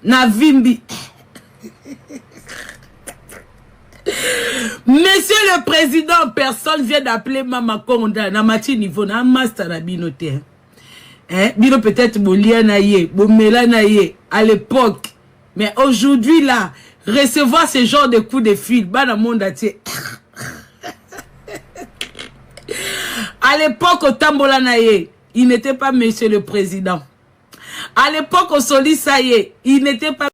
Na vimbi. Monsieur le président, personne vient d'appeler Mama Konda na mati niveau na master na bino te. Hein, bino peut-être bolia na ye, bomela na ye à l'époque. Mais aujourd'hui là, recevoir ce genre de coup de fil, bana monde entier. À l'époque, otambola na ye, il n'était pas monsieur le président. À l'époque, osolisa ye, il n'était pas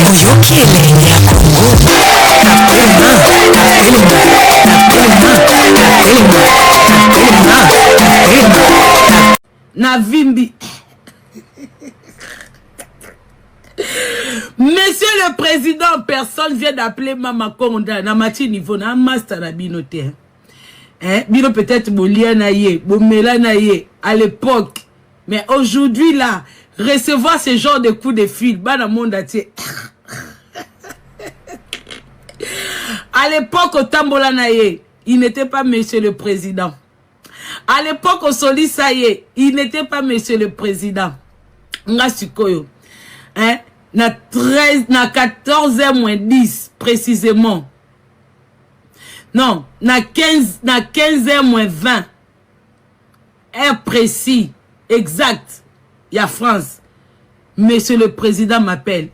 Oyoki elengi ya Congo Telema, telema, telema, telema, telema, telema. Na vimbi. Monsieur le président, personne vient d'appeler Mama Konda na mati niveau na master na bino te. Hein, bino peut-être bolia na ye, bomela na ye à l'époque. Mais aujourd'hui là, recevoir ce genre de coup de fil, bana monde entier. À l'époque, otambola na ye, il n'était pas monsieur le président. À l'époque, osolisa ye, il n'était pas monsieur le président. Nga sikoyo. Hein, na 13, na 14h moins 10 précisément. Non, na 15, na 15h moins 20. Heure précis, exact. Ya France. Monsieur le président m'appelle.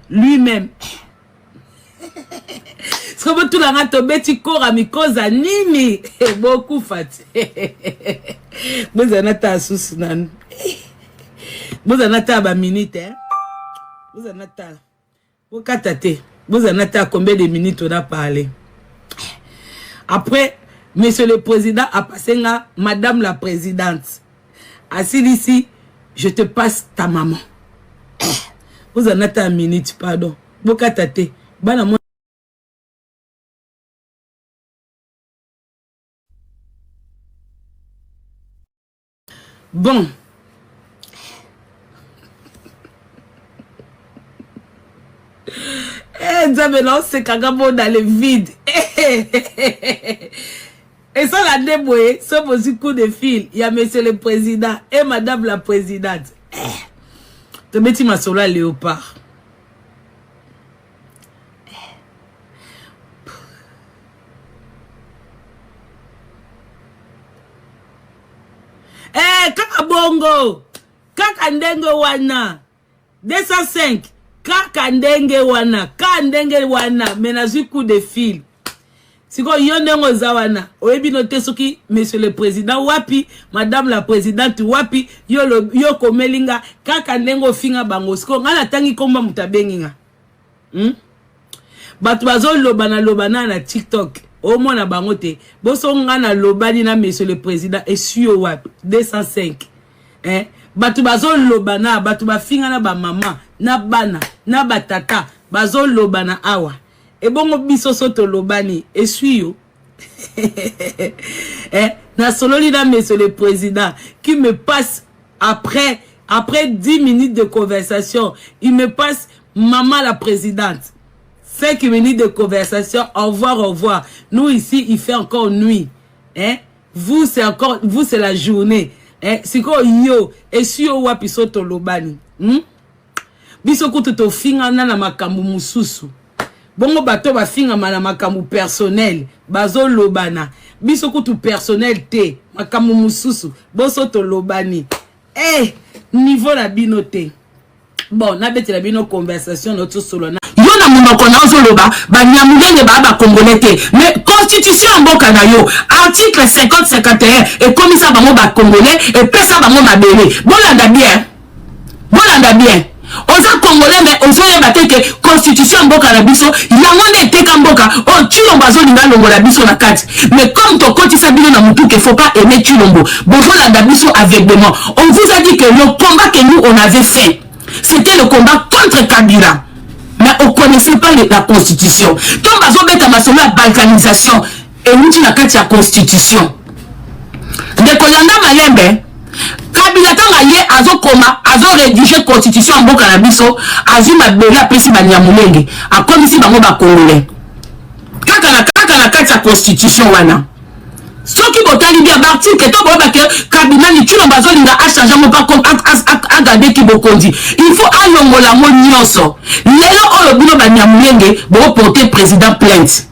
Lui-même. Siko botuna nga tobeti kora mikoza nini bokufa te bozala na tala susu nanu bozala na tala baminute eh? bozala na tala bokata te bozala na tala combien de minutes on a parlé après monsieur le président apasse nga madame la présidente asilisi je te passe ta maman bozala na tala minute pardon bokata te bana mwa bon eh, nzambe naosekaka bo dans le vide esala nde boye so bozwi coup de fil ya monsieur le président et madame la présidente eh, tobeti masolo ya léopard Eh, kaka bongo kaka ndenge wana 205 kaka ndenge wana kaka ndenge wana me nazwi coup de fil sikoyo yo ndenge oza wana oyebi no te soki monsieur le président wapi madame la présidente wapi yo yo okomeli nga kaka ndenge ofinga bango sikoyo ngai natangi nkombo moto abengi nga hmm? bato bazoloba na loba na na tiktok omona bango te boso nga nalobani na monsieur le président esui yo wapi 205 eh? bato bazoloba na bato bafinga na bamama na bana na batata bazoloba na awa ebongo biso so tolobani esui yo eh, nasololi na monsieur le président qui me passe après après 10 minutes de conversation il me passe maman la présidente 5 minutes de conversation au revoir au revoir nous ici il fait encore nuit hein vous c'est encore vous c'est la journée hein sikoyo yo esui yo wapi so tolobani hmm? Biso kutu tofingana na makambo mosusu. Bongo bato bafingama na makambo personnel bazolobana. Biso kutu personnel te, makambo mosusu. Boso tolobani. Eh, niveau na bino te. Bon, nabetela bino conversation na tosolo na yo na monoko na ozoloba banyamulenge baa bacongolais te mais constitution ya mboka na yo article 50 51 ekomisa bango bacongolais epesa bango mabele bolanda bien Bolanda bien. Oza congolais mais ozoyeba te ke constitution ya mboka na biso yango nde eteka mboka oyo Tshilombo azolinga alongola biso na kati. Mais comme tokotisa bino na mutu ke faut pas aimer Tshilombo, bozolanda biso aveuglement. On vous a dit que le combat que nous on avait fait, c'était le combat contre Kabila. Mais on connaissait pas la constitution. Tant bazobeta masolo ya balkanisation ewuti na kati ya constitution. Ndeko landa malembe Kabila ntango aye azokoma azo redige constitution ya mboka na biso azwi mabele apesi banyamulenge akomisi bango ba congolais kaka na kaka na kati ya constitution wana. Soki botali bien ba article to boyeba ke kabila ni tshilombo azolinga a changer yango pa a garder ki bokonzi il faut alongola yango nyonso lelo oyo bino ba nyamulenge bo porter président plainte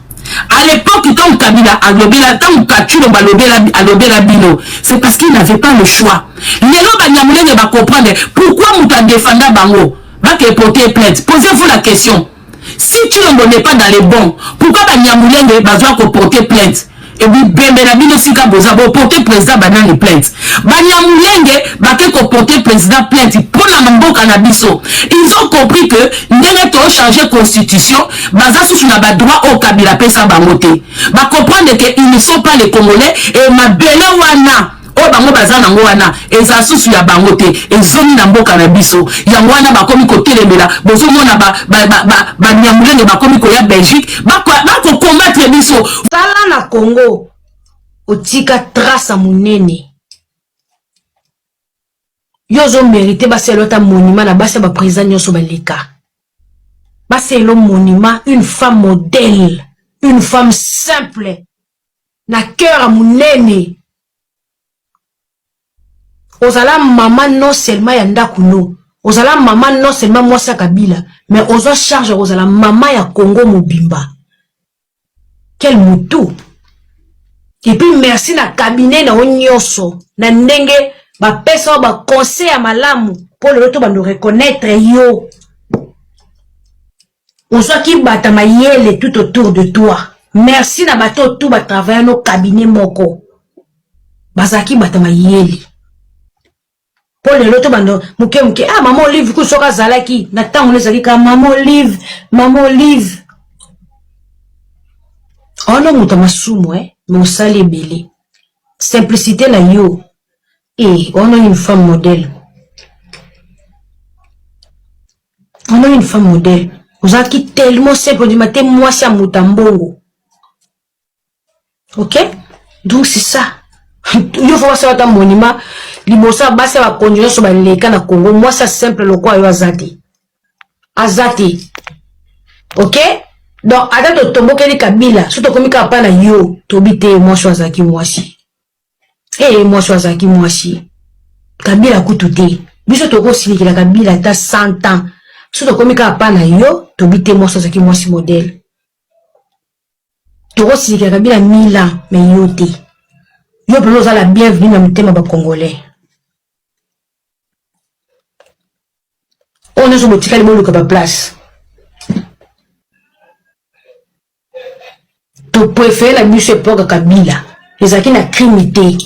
à l'époque ntango kabila alobela ntango tshilombo alobela alobela bino c'est parce qu'il n'avait pas le choix lelo ba nyamulenge ba comprendre pourquoi moto adefenda bango bake porter plainte posez-vous la question Si Tshilombo n'est pas dans les bons, pourquoi ba Nyamulenge bazwa ko porter plainte? Et bibembe na bino sika boza bo porter président banani plainte? Ba Nyamulenge bake ko porter président plainte pona mboka na biso. Ils ont compris que ndenge to changer constitution, baza susu na ba droit oyo Kabila pesa bango te. Ba comprendre que ils ne sont pas les Congolais et mabele wana oyo bango baza nango wana eza susu ya bango te ezongi na mboka na biso yango wana bakomi kotelemela bozomona banyamulenge ba, ba, ba, bakomi koya belgique bakokombattre bako biso tala na congo otika trace ya monene yo ozo merite basala ata monument na basi ya bapresident nyonso baleka basala monument une femme modèle une femme simple na cœur ya monene ozala mama non seulement ya ndako no ozala mama non seulement mwasi ya kabila mais ozwa charge ya kozala mama ya congo mobimba quel mutu et puis merci na cabinet na yo nyonso na ndenge bapesa yo baconseil ya malamu mpo lelo to bando reconnaître yo ozwaki bata mayele tout autour de toi merci na bato tout batravaille no cabinet moko bazalaki bata mayele mpo lelo to bando moke moke ah mama olive ku soki azalaki na ntango no ezalaki kaka mama olive mama olive ono moto ya masumu eh me osali ebele simplicité na yo e ono une femme modèle Vraiment une femme modèle. Ozalaki tellement simple ondima te mwasi ya moto ya mbongo. Ok? Donc c'est ça. Yo faut basala ata monument liboso ya basi ya bakonzi nyonso baleka na Congo mwasi ya simple lokola yo aza te. Aza te. Ok? Donc ata totombokeli Kabila soki tokomi kaka pa na yo tobi te mwasi oyo azalaki mwasi. Hey, eh, mwasi azalaki mwasi kabila kutu te biso tokosilikela kabila ata 100 ans so tokomi kaka pa na yo tobi te mwasi azalaki mwasi modele tokosilikela kabila 1000 ans mais yo te yo mpenza oza la bienvenue na motema bacongolais oyo nyonso botikali boluka baplace to prefere na biso epoque ya kabila ezalaki na crime te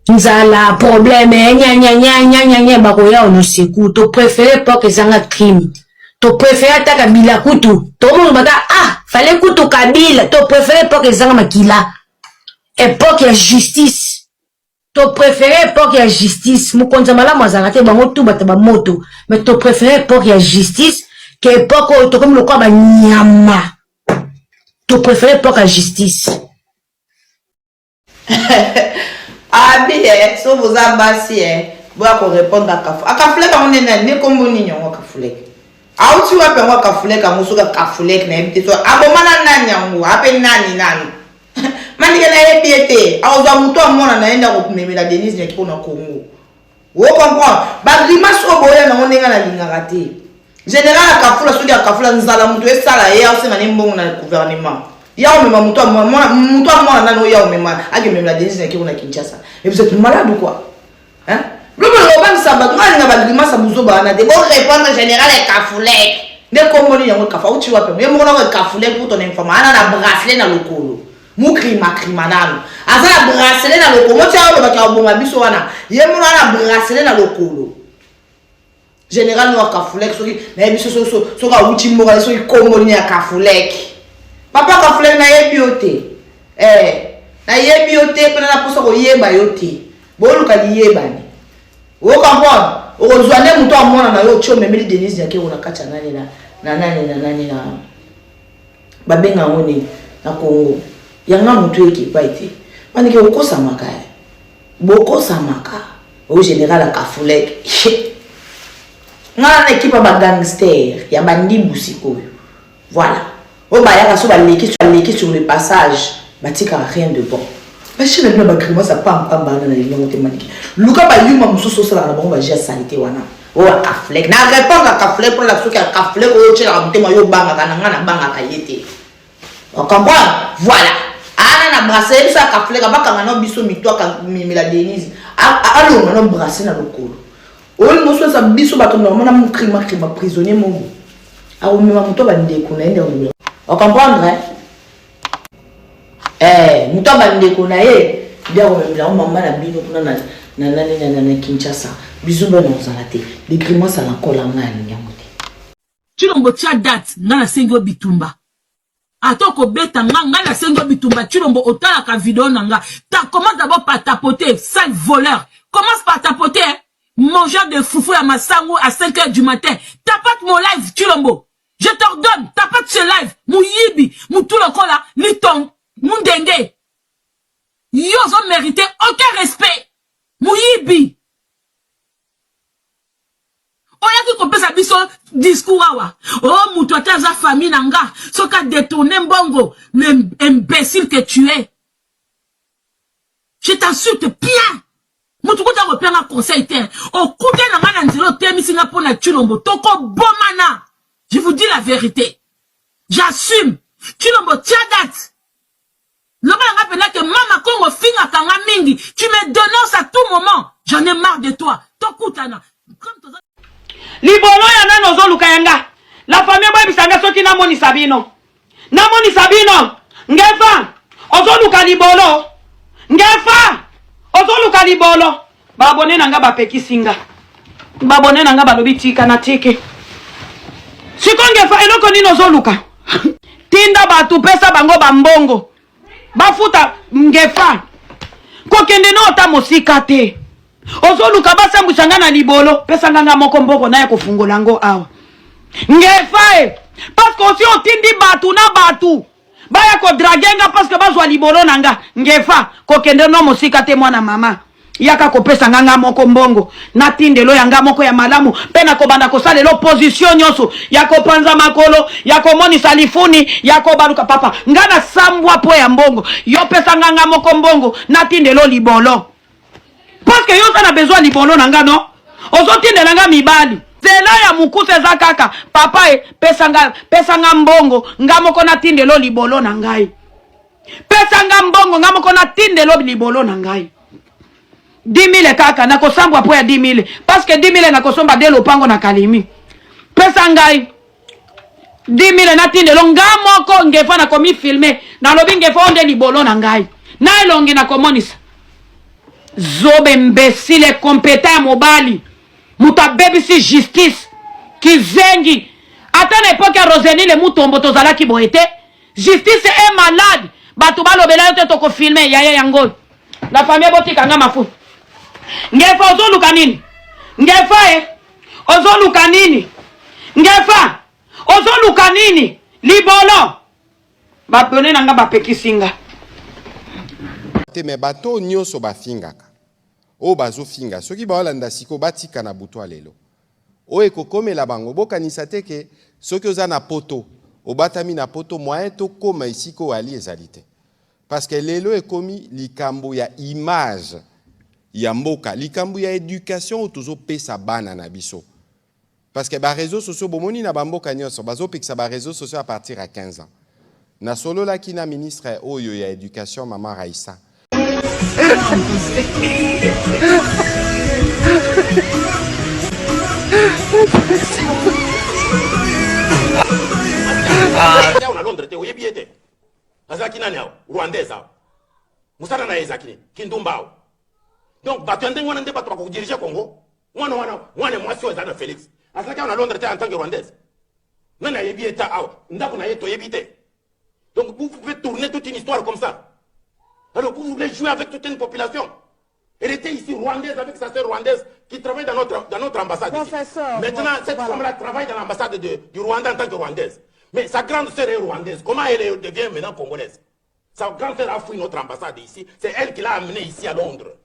nzala problème nyanyanyanyanyanya bakoya ono secours to prefere epoque ezanga crime to prefere ata kabila kutu tomona bata ah fallait kutu kabila to prefere epoque ezanga makila epoque ya justice To prefere epoque ya justice mokonzi ya malamu azalaka te bango tout bato ba moto mais to prefere epoque ya justice ke epoque oyo tokomi lokola ba nyama to prefere epoque ya justice. Abi eh, so boza basi eh, boya ko répondre akafu. Akafulek yango nde nani? Nde kombo nini yango akafulek? Auti wapi yango akafulek yango soki akafulek nayebi te so aboma na nani yango ape nani nani? Manike nayebi ye te akozwa moto amona na ye nde akomemela Denise Nyakero na Congo o comprendre ba grimace oyo boya nango ndenge nalingaka te général akafula soki akafula nzala moto esala ye aosenga ne mbongo na gouvernement ya omema moto amona nani oyo ya omema akememela Denise Nyakero na Kinshasa et vous êtes malade ou quoi Hein? Biloko na kobangisa bato nga alinga ba grimace ya buzoba wana te. Bo répondre général Ekafulek. Nde kombo nini yango Ekafu auti wapi yango? Ye moko nango Ekafulek pour ton information. Ana na bracelet na lokolo. Mukrima krima nanu. Aza na bracelet na lokolo. Moti ayo olobaki akoboma biso wana. Ye moko ana bracelet na lokolo. General no Kafulek soki nayebi so so soki awuti mboka soki kombo nini ya Kafulek. Papa Kafulek nayebi yo te. Eh, nayebi yo te pena na posa koyeba yo te. Boluka liyebani. O comprendre? Okozwa nde moto amona na yo otye omemeli Denise Nyakero na kati ya nani na na nani na nani na babenga yango nini na Congo. Yanga moto eke epai te. Manike okosamaka eh. Bokosamaka. O général akafulek. Nga na ekipe ya ba gangster ya bandibu sikoyo. Voilà. Oyo bayaka so baleki baleki sur le passage batikaka rien de bon. Ba jeux na bino ba grimace ya pamba pamba wana na lingi yango te manike. Luka ba yuma mosusu osalaka na bango ba jeux ya salite wana. Oyo akaflek. Na répondre akaflek mpo na soki akaflek oyo otyelaka motema yo obangaka na ngai nabangaka ye te. Ocomprendre? Voilà. Ana na bracelet biso akaflek abakanga no biso mitu akamemela Denise. Alonga no bracelet na lokolo. Oyo mosusu biso bato normal na mokrima krima prisonnier moko. Akomema moto bandeko na ye nde akomemela. Ocomprendre? Eh, moto ya bandeko na ye nde akomemela yango mama na bino kuna na na nani na na Kinshasa. Bisous bana ozala te. Les grimaces à la cola nga alingi yango te. Tshilombo tia date nga nasengi yo bitumba ata okobeta nga nga nasengi yo bitumba Tshilombo otalaka video na nga ta commence d'abord par tapoter sale voleur commence par tapoter hein? mangeur de fufu ya masangu à 5 heures du matin tapote mon live Tshilombo Je t'ordonne, tapote ce live, muyibi, mutu lokola litong, mundenge. Yo ozo mériter aucun respect. Muyibi. Oyaki kopesa biso discours awa. Oh mutu ata aza famille na nga, soki a détourner mbongo, le imbécile que tu es. Je t'insulte bien. Mutu kuta kopia nga conseil te. Okute na nga na nzela otemisi nga pona Tshilombo tokobomana. Je vous dis la vérité. J'assume. Tshilombo tia date. Loba nga pena que mama Congo fingaka nga mingi. Tu me dénonces à tout moment. J'en ai marre de toi. Tokutana. Comme Libolo ya nani ozoluka ya nga? La famille boyebisa nga soki namonisa bino. Namonisa bino. Ngefa ozoluka libolo. Ngefa ozoluka libolo. Ba abonne na nga bapekisi nga. Ba abonne na nga balobi tika na tiki. Siko Ngefa eloko nini ozoluka? Tinda bato pesa bango ba mbongo. Bafuta Ngefa. Kokende no ata mosika te. Ozoluka basambwisa nga na libolo, pesa nga nga moko mbongo naya kofungola yango awa. Ngefa e, parce que osi otindi batu na batu baya ko draguer nga parce que bazwa libolo na nga. Ngefa, kokende no mosika te mwana mama. Yaka kopesa nga nga moko mbongo natindelo ya nga moko ya malamu mpe nakobanda kosalela opposition nyonso ya kopanza makolo ya komonisa lifuni ya kobaluka papa nga nasambwa mpo ya mbongo yo pesa nga nga moko mbongo natindelo libolo parce que yo oza na besoin libolo na nga no ozotindela nga mibali nzela ya mokuse eza kaka papa e pesa nga, pesa nga mbongo nga moko natindelo libolo na ngai pesa nga mbongo nga moko natindelo libolo na ngai 10 000 kaka nakosambwa mpo ya 10 000 parce que 10 000 nakosomba de lopango na kalimi pesa ngai 10 000 natindelo nga moko ngefa nakomi filme nalobi ngefa oyo nde libolo na ngai na elongi nakomonisa zoba imbecile compétent ya mobali moto abebisi justice kizengi ata na epoke ya rosenile mutombo tozalaki boye te justice est malade bato balobela yo te tokofilme yaya yango la famille botika nga mafu ngefa ozoluka nini ngefa e ozoluka nini ngefa ozoluka nini libolo babone na nga bapekisi nga te me bato nyonso bafingaka oyo bazofinga soki baolanda sikoyo batika na butu ya lelo oyo ekokomela bango bokanisa te ke soki oza na poto obatami na poto moyen tokóma esika oyo ali ezali te parce que lelo ekomi likambo ya image ya mboka likambo ya éducation oyo tozopesa bana na biso parce que baréseaux sociaux bomoni na bamboka nyonso bazopekisa baréseaux sociaux à partir ya 15 ans nasololaki na ministre oyo ya éducation mama Raissa na Londres te oyebi ye te azalaki nani awa rwandaise awa mosala na ye ezalaki nini kindumba awa donc bato ya ndenge wana nde bato bakodirige Congo mwana wana mwana mwasi oyo azali na Félix azalaki awa na Londres te en tant que rwandaise nani ayebi ye ta awa ndako na ye toyebi te. Donc vous pouvez tourner toute une histoire comme ça. Alors vous voulez jouer avec toute une population. Elle était ici rwandaise avec sa sœur rwandaise qui travaille dans notre ambassade. Professeur, Maintenant, cette voilà. femme-là travaille dans l'ambassade du Rwanda en tant que rwandaise. Mais sa grande sœur est rwandaise. Comment elle devient maintenant congolaise? Sa grande sœur a fui notre ambassade ici. C'est elle qui l'a amenée ici à Londres.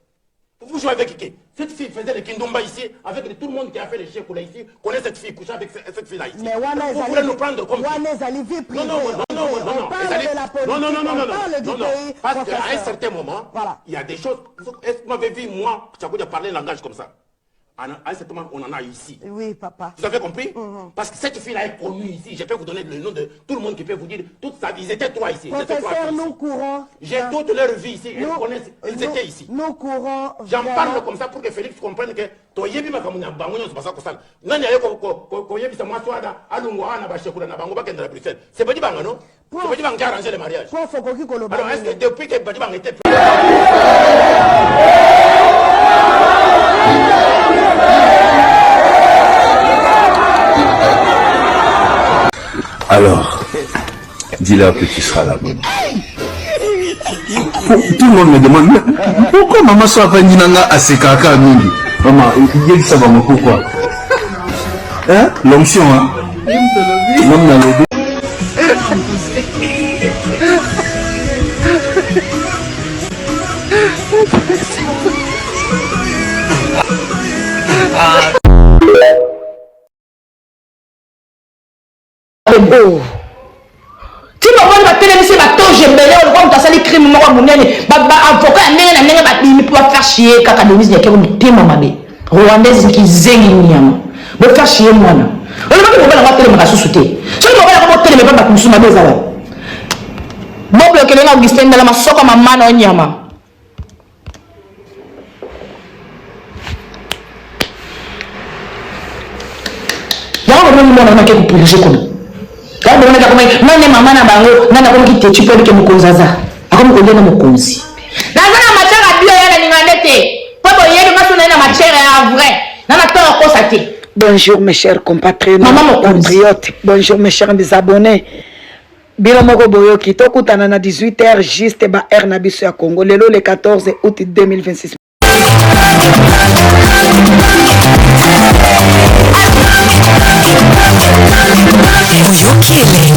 Vous Vous jouez avec qui Cette fille faisait le kindumba ici, avec tout le monde qui a fait les chèques là ici, connaît cette fille, couche avec cette fille-là ici. Mais wana Vous voulez nous prendre comme qui wana ezali vie privée. Non, non, non, non, On non, non. parle Ezali- de la politique, non, non, non, non, on non, parle du non, non. pays, Parce qu'à un professeur. certain moment, Voilà. il y a des choses. Est-ce que vous m'avez vu, moi, Tchakoudi, parler langage comme ça À un certain moment, on en a ici. Oui, papa. Vous avez compris Parce que cette fille-là est connue ici. Je peux vous donner le nom de tout le monde qui peut vous dire toute sa vie. Ils étaient trois ici. Ils étaient trois Professeur, ici. nous courons. J'ai toute leur vie ici. Ils Nous- connaissent. Ils nous- étaient ici. Nous courons. J'en vraiment. parle comme ça pour que Félix comprenne que toyebi makambo na bango nyonso baza kosala. Nani aye koyebisa mwasi wana alongwa wana bashekula na bango bakende na Bruxelles. C'est Badibanga, non C'est Badibanga qui a arrangé le mariage. Prof, okoki koloba Alors est-ce que nini? depuis que Badibanga était Alors, dis-leur que tu seras là-bas. Tout le monde me demande, mais pourquoi maman soit nanga asekaka mingi Maman, yebisa bango pourquoi Hein L'onction, hein L'homme n'a lobi. Oh. Ti bomoni batelemisi batoge ebele oyo lokola moto asali crime moko ya monene, baavocat ya ndenge na ndenge babimi mpo bafaire chier kaka Denise Nyakeru, motema mabe, rwandaise kizengi nyama. Bofaire chier mwana, olobaki mobali yango atelemaka susu te. Soki mobali yango botelema epa bato mosusu, mabe eza wapi? Boblokele nga Augustin Ndala, masoko mama na yo nyama. Yango bomoni mwana wana ake kopurge kuna. Yango bomoni akomaki nani mama na bango, nani akomaki tetu mpo abike mokonzi, aza akomi kolia na mokonzi. Naza na matière ya bio ya nalinga nde te mpo boyebi nga so naye na matière ya vrai na na ntango akosa te. Bonjour mes chers compatriotes, Maman Mokonzi. compatriotes. Bonjour mes chers abonnés. Bino moko boyoki, tokutana na 18h juste ba heure na biso ya Congo. Lelo le 14 août 2026. Oyoki elengi.